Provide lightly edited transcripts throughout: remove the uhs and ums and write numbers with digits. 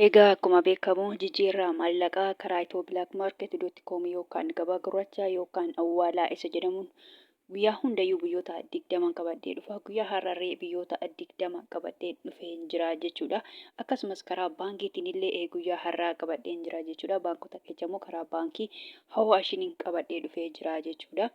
Egaa akkuma beekamu jijjiirraa maallaqaa karaa Ethio Black Market dot com yookaan gabaa gurraachaa yookaan awwaalaa isa jedhamuun guyyaa hundayyuu biyyoota 20 qabadhee dhufa. Guyyaa har'arree biyyoota 20 qabadhee dhufeen jira jechuudha. Akkasumas karaa baankiitiin illee guyyaa har'aa qabadheen jira jechuudha. Baankota keessa immoo karaa baankii Hawaashiniin qabadhee dhufee jira jechuudha.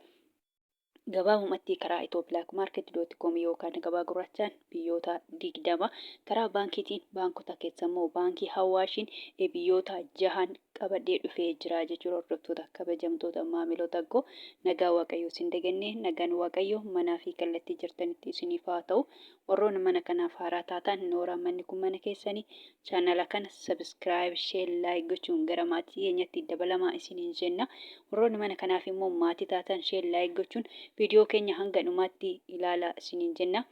Gabaabumatti karaa ethio-blackmarket.com yookaan gabaa gurraachaan biyyoota 20, karaa baankiitiin baankota keessa immoo baankii Hawaashiin biyyoota jahan qabadhee dhufee jira jechuudha. Hordoftoota kabajamtoota maamiloota koo, nagaa Waaqayyoo isin daganne, nagaan Waaqayyoo manaa fi kallattii jirtanitti isiniif haa ta'u. Warroonni mana kanaaf haaraa taatan, nooraa, manni kun mana keessanii, chaanala kana subscribe, share, like gochuun gara maatii keenyatti dabalamaa isiniin jenna. Warroonni mana kanaaf immoo maatii taatan, share, like gochuun viidiyoo keenya hanga dhumaatti ilaalaa isiniin jenna.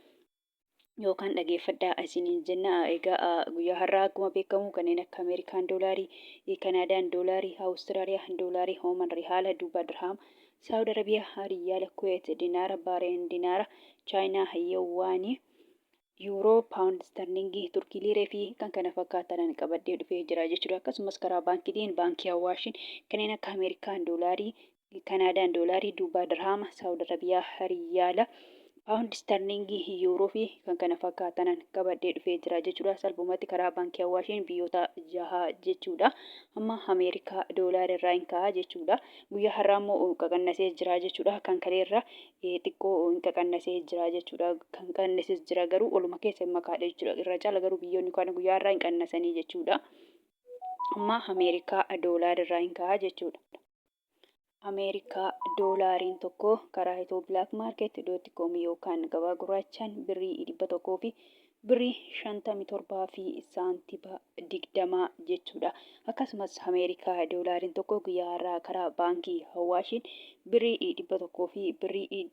Yookaan dhageeffadhaa isiniin jenna. Egaa guyyaa har'aa akkuma beekamu kanneen akka Ameerikaan doolaarii, Kanaadaan doolaarii, Awustiraaliyaa doolaarii, Ooman rihaala, Duubaa dirhaama, Saawud Arabiyaa riyaala, Kuweet dinaara, Baareen dinaara, Chaayinaa yuwaanii, Yuuroo, Paawundi Istarlingii, Turkii Liiree fi kan kana fakkaatanan qabadhee dhufee jira jechuudha. Akkasumas karaa baankiitiin baankii Awaashiin kanneen akka Ameerikaan doolaarii, Kanaadaan doolaarii, Duubaa dirhaama, Saawud Arabiyaa riyaala, Paawundi Istarlingii, Yuuroo fi kan kana fakkaatanan qabadhee dhufee jira jechuudha. Salphumatti karaa baankii Awaashiin biyyoota jaha jechuudha. Amma Ameerikaa doolaara irraa hin ka'a jechuudha. Guyyaa har'aa immoo qaqannasee jira jechuudha. Kan kaleerra xiqqoo hin qaqannasee jira jechuudha. Kan qannases jira, garuu oluma keessa hin makaadha jechuudha. Irra caala garuu biyyoonni kaan guyyaa har'aa hin qannasanii jechuudha. Amma Ameerikaa doolaara irraa hin ka'a jechuudha. Ameerikaa doolaariin tokko karaa Ethio Black Market dot com yookaan gabaa gurraachaan birrii 100 fi birrii 57 fi saantima 20 jechuudha. Akkasumas Ameerikaa doolaariin tokko guyyaa har'aa karaa baankii Hawaashiin birrii 100 fi birrii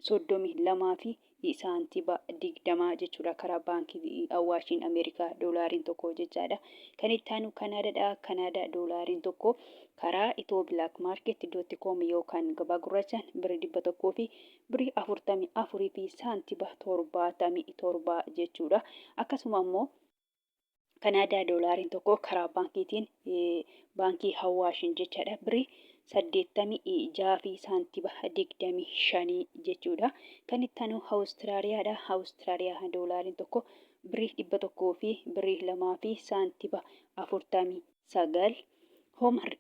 32 fi saantima 20 jechuudha, karaa baankii Awaashiin Ameerikaa doolaariin tokko jechaadha. Kan itti aanu Kanaadaadha. Kanaadaa doolaariin tokko karaa Ethio Black Market dot com yookaan gabaa gurraachaan birrii 100 fi birrii 44 fi saantima 77 jechuudha. Akkasuma immoo Kanaadaa doolaariin tokko karaa baankiitiin baankii Hawaashiin jechaadha, birrii 86 fi saantima 25 jechuudha. Kan itti aanu Awustiraaliyaadha. Awustiraaliyaa doolaariin tokko birrii 100 fi birrii 2 fi saantima 49. Hoomar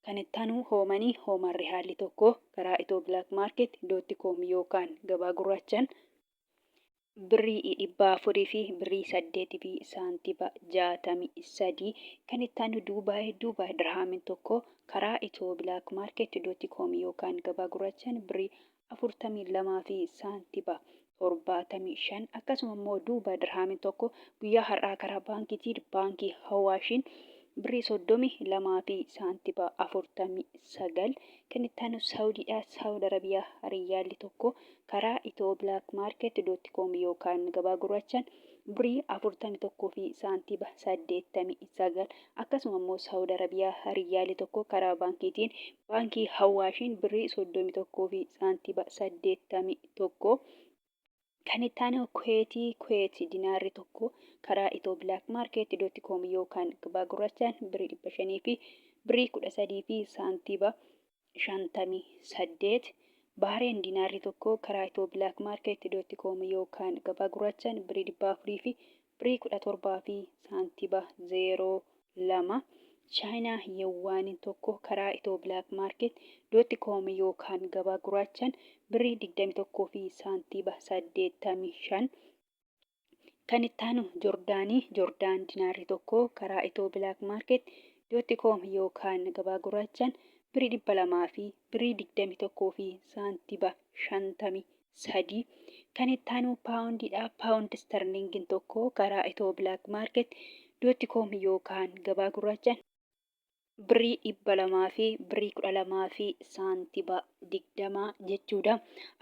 kan itti aanu hoomanii hooman rihaalli tokko karaa Ethio Black Market dot com yookaan gabaa gurraachaan birrii 400 fi birrii 8 fi saantima 63. Kan itti aanu Duubaay. Duubaay dirhaamiin tokko karaa Ethio Black Market dot com yookaan gabaa gurraachaan birrii 42 fi saantima 75. Akkasuma immoo Duubaay dirhaamiin tokko guyyaa har'aa karaa baankiitiin baankii Hawaashiin birrii 32 fi saantima 49. Kan itti aanu Saawudiidha. Saawud Arabiyaa riyaalli tokko karaa Ethio Black Market dot com yookaan gabaa gurraachaan birrii 41 fi saantima 89. Akkasuma immoo Saawud Arabiyaa riyaali tokko karaa baankiitiin baankii Hawaashiin birrii 31 fi saantima 81. Kan itti aanu Kuweetii. Kuweet dinaarri tokko karaa Ethio Black Market dot com yookaan gabaa gurraachaan birrii 500 fi birrii 13 fi saantima 58. Bahareen dinaarri tokko karaa Ethio Black Market dot com yookaan gabaa gurraachaan birrii 400 fi birrii 17 fi saantima 02. Chaayinaa yuwaaniin tokko karaa Ethio Black Market dot com yookaan gabaa gurraachaan birrii 21 fi saantima 85. Kan itti aanu Joordaanii. Joordaan dinaarri tokko karaa Ethio Black Market dot com yookaan gabaa gurraachaan birrii 200 fi birrii 21 fi saantima 53. Kan itti aanu paawundiidha. Paawundi istarlingiin tokko karaa Ethio Black Market dot com yookaan gabaa gurraachaan birrii 200 fi birrii 12 fi saantima 20 jechuudha.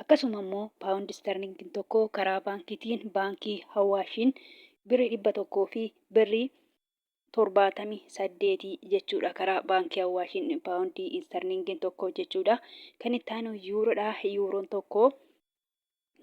Akkasuma immoo paawundi istarlingiin tokko karaa baankiitiin baankii Hawaashiin birrii 100 fi birrii 78 jechuudha, karaa baankii Hawaashiin paawundii istarlingiin tokko jechuudha. Kan itti aanu yuuroodha. Yuuroon tokko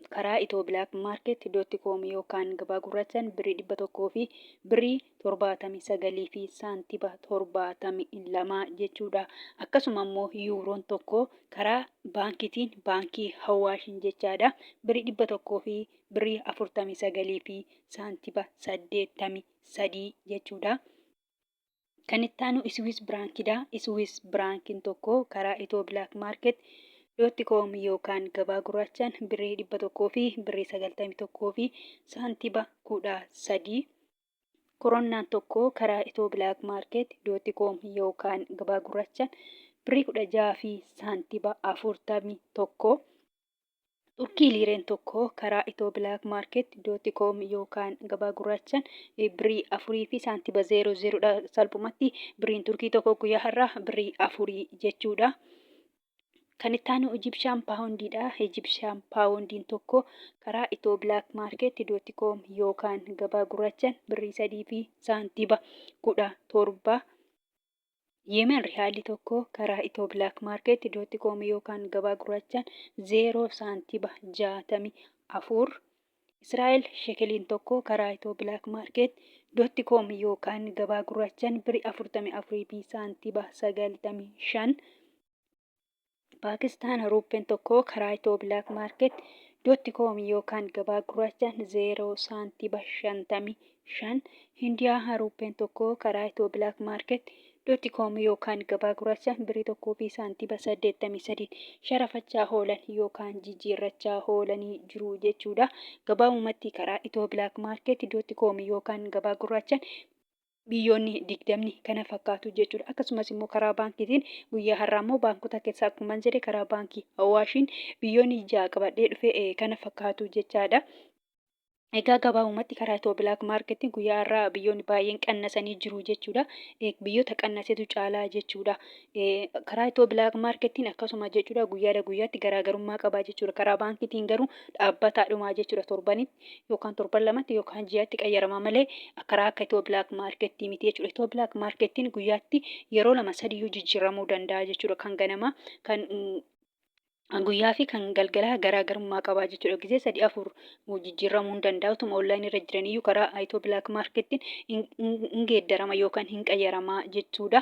Karaa ethioblkmarket dot com yookaan gabaa gurraachaan birrii 100 fi birrii 79 fi saantiba 72 jechuudha. Akkasuma immoo yuuroon tokko karaa baankiitiin baankii Hawaashiin jechaadha birrii 100 fi birrii 49 fi saantiba 83 jechuudha. Kan itti aanu Iswiis Biraankidha. Iswiis Biraankiin tokko karaa Itoo Bilaak Maarket dootti koom yookaan gabaa gurraachaan birrii 100 fi birrii 91 fi saantiba 13. Koronnaan tokko karaa Itoo Bilaak Maarket dootti koom yookaan gabaa gurraachaan birrii 16 fi saantiba 41. Turkii liireen tokko karaa ethioblkmarket dot com yookaan gabaa gurraachaan birrii afurii fi saantiba zeeroo zeeroodha. Salphumatti birriin Turkii tokko guyyaa har'aa birrii afurii jechuudha. Kan itti aanu Ijibshaan paawundiidha. Ijibshaan paawundiin tokko karaa ethioblkmarket dot com yookaan gabaa gurraachaan birrii sadii fi saantiba 17. Yemen Riyaalli tokko karaa ethioblkmarket dot com yookaan gabaa gurraachaan 0 saantiba 64. Israa'el Shekeliin tokko karaa ethioblkmarket dot com yookaan gabaa gurraachaan biri 44 fi saantiba 95. Paakistaan Ruuppeen tokko karaa ethioblkmarket dot com yookaan gabaa gurraachaan 0 saantiba 55. Hindiyaa Ruuppeen tokko karaa ethioblkmarket dot com yookaan gabaa gurraachaan birrii tokkoo fi saantiba 83 sharafachaa oolan yookaan jijjiirrachaa oolanii jiru jechuudha. Gabaabumatti karaa ethioblkmarket dot com yookaan gabaa gurraachaan biyyoonni digdamni kana fakkaatu jechuudha. Akkasumas immoo karaa baankiitiin guyyaa har'aa immoo baankota keessaa akkuman jedhe karaa baankii Awaashiin biyyoonni ja'a qabadhee dhufe kana fakkaatu jechaadha. Egaa gabaabumatti karaa Itiyoo Bilaak Maarkeettiin guyyaa har'aa biyyoonni baay'een qannasanii jiru jechuudha. Biyyoota qannasetu caalaa jechuudha. Karaa Itiyoo Bilaak Maarkeettiin akkasuma jechuudha guyyaadha guyyaatti garaagarummaa qabaa jechuudha. Karaa baankiitiin garuu dhaabbataadhuma jechuudha torbanitti yookaan torban lamatti yookaan ji'atti qayyarama malee karaa akka Itiyoo Bilaak Maarkettii miti jechuudha. Itiyoo Bilaak Maarkettiin guyyaatti yeroo lama sadiyyuu jijjiiramuu danda'a jechuudha. Kan ganamaa kan guyyaa fi kan galgalaa garaagarummaa qabaa jechuudha. Gizee sadi afur jijjiiramuu hin danda'a. Utuma onlaayinii irra jiraniyyuu karaa Itiyoo Bilaak Maarkettiin hin geeddarama yookaan hin qayyarama jechuudha.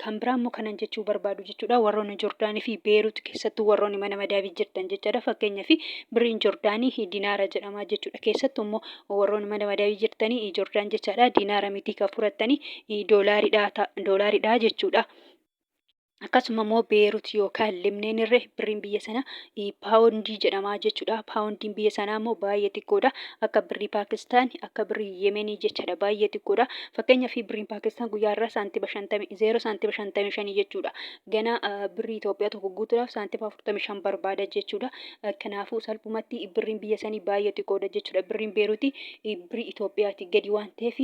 Kan biraa immoo kanan jechuu barbaadu jechuudha warroonni Jordaanii fi Beerut keessattuu warroonni mana madaabii jirtan jechaadha. Fakkeenyaaf birriin Jordaanii dinaara jedhama jechuudha. Keessattuu immoo warroonni mana madaabii jirtanii Jordaan jechaadha dinaara miti kan fudhattanii doolaariidha jechuudha. Akkasuma immoo Beerut yookaan Libneen irree birriin biyya sana paawondii jedhama jechuudha. Paawondiin biyya sanaa immoo baay'ee xiqqoodha. Akka birrii Paakistaan, akka birrii Yemenii jechaadha. Baay'ee xiqqoodha. Fakkeenyaaf birriin Paakistaan guyyaa har'aa saantima shantamii zeeroo saantima 55 jechuudha. Ganaa birrii Itoophiyaa tokko guutuudhaaf saantima 45 barbaada jechuudha. Kanaafuu salphumatti birriin biyya sanii baay'ee xiqqoodha jechuudha. Birriin Beeruuti birrii Itoophiyaati gadi waan ta'eef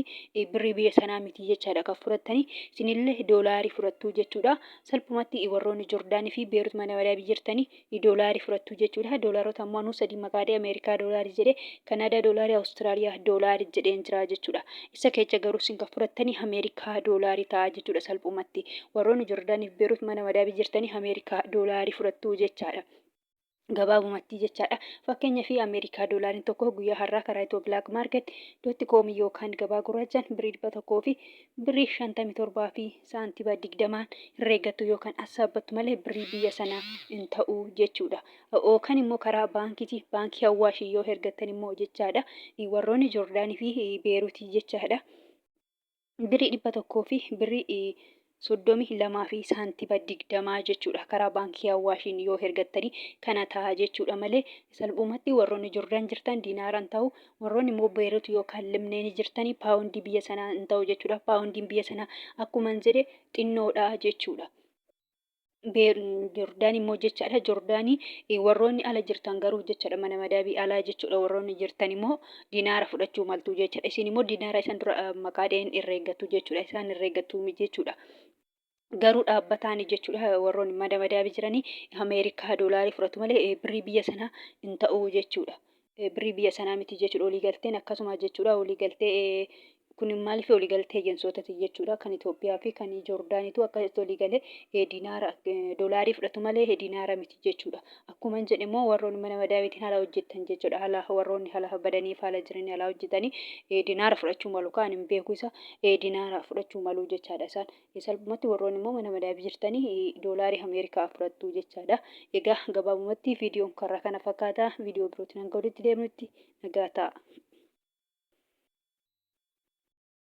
birrii biyya sanaa miti jechaadha kan fudhattanii. Isinillee doolaarii fudhattu jechuudha. Salphumatti warroonni Jordaanii fi Beerut mana madaabii jirtanii doolaarii fudhattu jechuudha. Doolaarota ammoo anuu sadii maqaa dha'e Ameerikaa doolaarii jedhe, Kanaadaa doolaarii, Awustiraaliyaa doolaarii jedheen jira jechuudha. Isa keessa garuu isin kan fudhattanii Ameerikaa doolaarii ta'a jechuudha salphumatti. Warroonni Jordaanii fi Beerut mana madaabii jirtanii Ameerikaa doolaarii fudhattu jechaadha. Gabaabumatti jechaadha. Fakkeenyaaf Ameerikaa doolaariin tokko guyyaa har'aa karaa Itiyoo Bilaak Maarket dootti koomii yookaan gabaa gurraachaan birrii 100 fi birrii 57 fi saantiba 20n herreeggattu yookaan assaabbattu malee birrii biyya sanaa hin ta'u jechuudha. Yookaan immoo karaa baankiiti baankii Awwaashii yoo hergattan immoo jechaadha. Warroonni Joordaanii fi Beeruutii jechaadha. Birrii 100 fi birrii 32 fi saantiba 20 jechuudha. Karaa baankii Awwaashiin yoo hergattanii kana ta'a jechuudha malee salphumatti warroonni Jordaan jirtan diinaaraan ta'u warroonni immoo Beerut yookaan Libneen jirtanii paawundii biyya sanaa hin ta'u jechuudha. Paawundiin biyya sanaa akkuman jedhe xinnoodha jechuudha. Jordaan immoo jechaadha. Jordaanii warroonni ala jirtan garuu jechaadha mana madaabii alaa jechuudha warroonni jirtan immoo dinaara fudhachuu maltu jechaadha. Isin immoo dinaara isan dura maqaa dha'een herreeggattu jechuudha. Isaan herreeggattu jechuudha. Garuu dhaabbataani jechuudha warroonni mana madaabii jiranii Ameerikaa doolaarii fudhatu malee birrii biyya sanaa hin ta'u jechuudha. Birrii biyya sanaa miti jechuudha walii galteen akkasuma jechuudha walii galtee Kun maaliif waliigaltee ejensootati jechuudha. Kan Itoophiyaa fi kan Joordaanitu akkasitti waliigale dinaara doolaarii fudhatu malee dinaara miti jechuudha. Akkuman jedhe immoo warroonni mana madaamiitiin haala hojjettan jechuudha. Haala warroonni haala badaniif haala jiranii haala hojjetanii dinaara fudhachuu malu kaan hin beeku isa dinaara fudhachuu malu jechaadha isaan. Salphumatti warroonni immoo mana madaamii jirtanii doolaarii Ameerikaa fudhattu jechaadha. Egaa gabaabumatti viidiyoon karra kana fakkaata. Viidiyoo birootiin hanga walitti deemnutti nagaa ta'a.